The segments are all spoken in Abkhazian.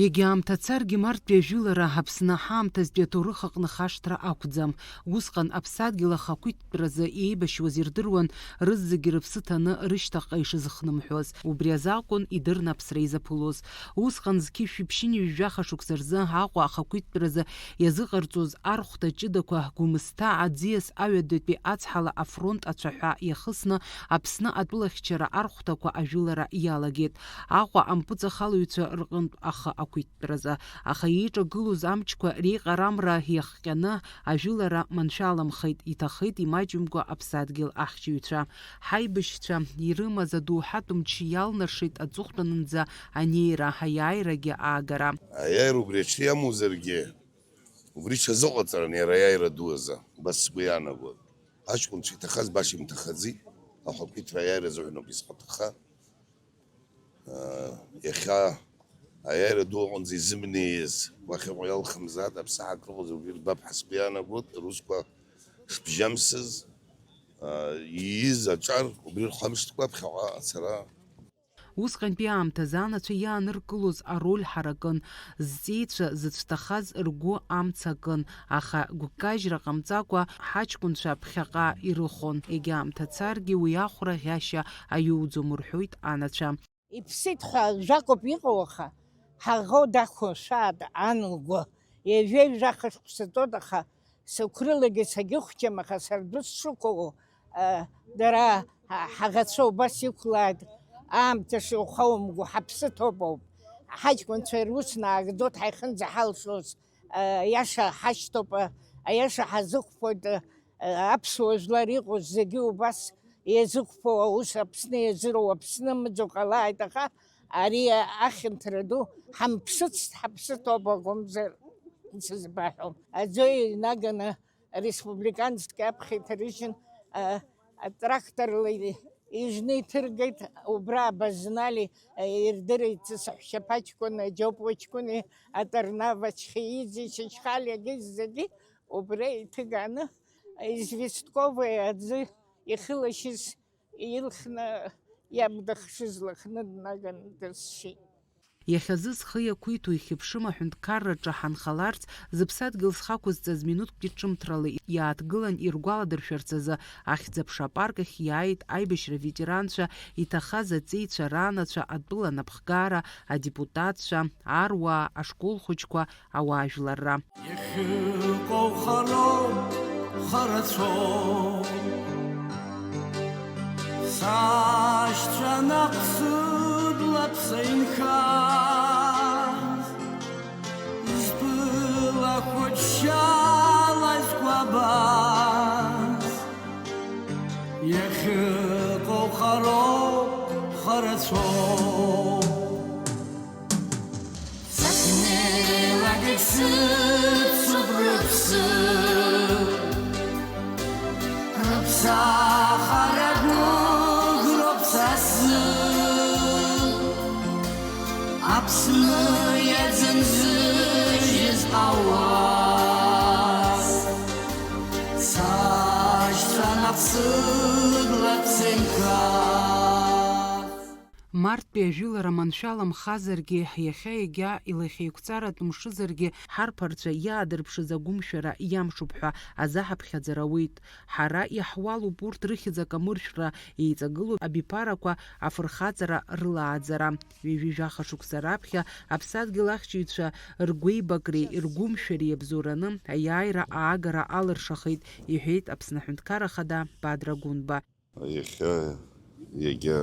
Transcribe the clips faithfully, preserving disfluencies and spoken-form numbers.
Егьа аамҭа царгьы, марттәи ажәылара Аԥсны ҳаамҭазтәи аҭоурых аҟны хашҭра ақәӡам. Усҟан аԥсадгьыл ахақәиҭтәразы еибашьуаз ирдыруан, рызегьы рыԥсы ҭаны рышьҭахьҟа ишазыхнымҳәуаз. Убри азы акәын идырны аԥсра изаԥылоз. Усҟан зқьышәи ԥшьынҩажәи жәаха шықәса рзы Аҟәа ахақәиҭтәразы иазыҟарҵоз архәҭа ҷыдақәа Гәымсҭа аӡиас аҩадатәи ацҳала афронт ацәаҳәа иахысны, Аԥсны атәылахьчара архәҭақәа ажәылара иалагеит. Аҟәа ампыҵахалаҩцәа рҟынтә ахы ақәиҭтәразы. Аха иеиҿагылоз амчқәа реиҟарамра иахҟьаны, ажәылара маншәаламхеит, иҭахеит имаҷымкәа аԥсадгьыл ахьчаҩцәа. Ҳаибашьцәа ирымаз адоуҳатә мч иалнаршеит аҵыхәтәанынӡа анеира, аиааирагьы аагара. Аиааира убри аҽны иамоузаргьы, убри ҽазыҟаҵаран иара аиааира ду азы, убас сгәы иаанагоит. Аҷкәынцәа иҭахаз баша имҭахаӡеит, ахақәиҭра аиааира азыҳәан ауп изхаҭаха. Иахьа аиааира ду аҟынӡа изымнеиз, уахьаҟа иалхымзаат, аԥсаҳа акрыҟазар убри рбап ҳәа сгәы иаанагоит, русқәа шбжьамсыз, ииз аҿар убри рхамышҭкәа ԥхьаҟа ацара. Усҟантәи аамҭазы анацәа иааныркылоз ароль ҳаракын, зҵеицәа зыцәҭахаз ргәы амца акын, аха гәкажьра ҟамҵакәа ҳаҷкәынцәа ԥхьаҟа ирыхон, егьа аамҭа царгьы уи ахәра ӷьашьа аиуӡом, рҳәоит анацәа. Иԥсит ҳәа жәакоуп иҟоу, аха ҳаӷоу дақәымшәааит ан лгәы. Ҩажәеи жәаха шықәса ҵуеит, аха сықәрылагьы сагьыхәҷам, аха сара дәы сшықәу, а, дара, а, ҳаӷацәа убас иқәлааит, аамҭа шыҩхоумго, ҳаԥсы ҭоуп ауп. Ҳаҷкәынцәа рус наагӡоит, ҳаихынӡаҳалшоз, а, аиаша ҳашьҭоуп, а, аиаша ҳазықәԥоит, а, аԥсуа жәлар иҟоу зегьы убас иазықәԥо аус Аԥсны иазыруа Аԥсны мыӡо ҟалааит, аха ари ахьанҭара ду ҳамԥсыцт, ҳаԥсы ҭоуп акәымзар, сызбаҳәом. Аӡәы инаганы республикански аԥхьа иҭарыжьын, а, атракторла и-, ижны иҭыргеит, убра абазнали, а, ирдырит саҳәшьаԥа ҷкәыни, Џьопуа ҷкәыни, Атарнава Чхеизи, Чачхалиагьы зегьы убра иҭыганы, известковый аӡы ихылашьыз илхны, иаб дыхшыжь лыхны днаганы дысшьит. Иахьазы зхы иақәиҭу ихьыԥшым аҳәынҭқарраҿы ҳанхаларц, зыԥсадгьыл зхы ақәызҵаз минуҭкгьы ҿымҭрала иааҭгылан иргәаладыршәарц азы, Ахьӡ-аԥша апарк ахь иааит аибашьра аветеранцәа, иҭахаз аҵеицәа, раанацәа, атәыла анапхгара, адепутатцәа, аруаа, ашкол хәыҷқәа, ауаажәларра. Иахьыҟоу хароуп, харацәоуп. Сашьцәа наҟ сыблаԥса инхаз, зтәыла хәыҷшьала изкәабаз. Иахьыҟоу хароуп, харацәоуп. Сахьнеилак егьсыцуп рыԥсы. Рыԥсахара гәыӷроуп са сзы. Аԥсны иаӡын зыжьыз ауаа. Сашьцәа наҟ сыблаԥса инхаз. Марттәи ажәылара маншәаламхазаргьы, иахьа егьа илахьеиқәҵаратә мшызаргьы, ҳарԥарцәа иаадырԥшыз агәымшәара иамшуп ҳәа азаҳаԥхьаӡара ауеит. Ҳара иаҳуалуп урҭ рыхьӡ акамыршәра, еиҵагылоу абиԥарақәа афырхаҵара рылааӡара. Ҩажәи жәаха шықәса раԥхьа аԥсадгьыл ахьчаҩцәа ргәеибакреи ргәымшәареи иабзоураны аиааира аагара алыршахеит, иҳәеит Аԥсны Аҳәынҭқарра Ахада Бадра Гәынба. Иахьа иагьа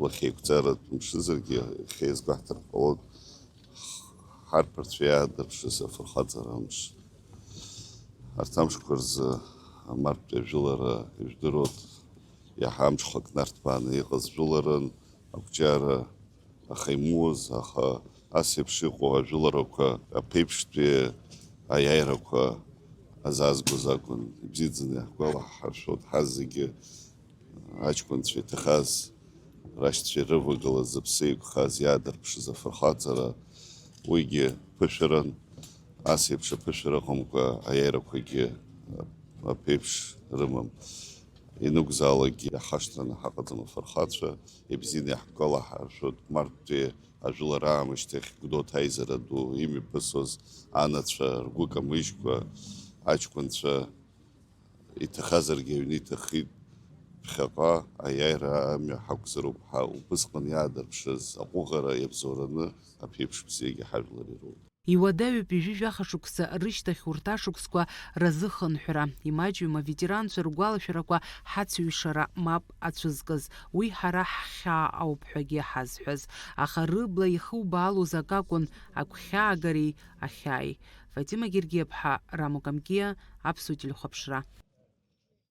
лахьеиқәҵаратә мшызаргьы, иахьа иазгәаҳҭар ҟалоит, ҳарԥарцәа иаадырԥшыз афырхаҵара амш. Арҭ амшқәа рзы амарттәи ажәылара, ижәдыруеит, иаҳа амҽхак нарҭбааны иҟаз жәыларан, ақәҿиара аха имуаз, аха ас еиԥш иҟоу ажәыларақәа аԥеиԥштәи аиааирақәа азаазгоз акәын. Ибзиаӡаны иаҳгәалаҳаршәоит ҳазегьы аҷкәынцәа иҭахаз, рашьцәа ирывагылаз, зыԥсы еиқәхаз, иаадырԥшыз афырхаҵара, уигьы ԥышәаран, ас еиԥш аԥышәара ыҟамкәа аиааирақәагьы аԥеиԥш рымам. Ианакәзаалакгьы иаҳашьҭраны ҳаҟаӡам афырхацәа, ибзианы иаҳгәалаҳаршәоит, марттәи Ажәылара аамышьҭахь Гәдоуҭа аизара ду имҩаԥысуаз анацәа ргәы камыжькәа, аҷкәынцәа иҭахазаргьы аҩны иҭаххит. Ԥхьаҟа аиааира амҩа ҳақәзароуп ҳәа убысҟан иаадырԥшыз аҟәыӷара иабзоураны аԥеиԥш бзиагьы ҳажәлар ироуп. Иуадаҩуп ҩажәи жәаха шықәса рышьҭахь урҭ ашықәсқәа разыхынҳәра, имаҷҩым аветеранцәа ргәалашәарақәа ҳацәыҩшара мап ацәызкыз, уи ҳара ҳхьаа ауп ҳәагьы ҳазҳәаз, аха рыбла ихубаалоз акакәын агәхьаагареи ахьааи. Фатима Гергиаԥҳа, Рамо Камкиа, Аԥсуа телехәаԥшра.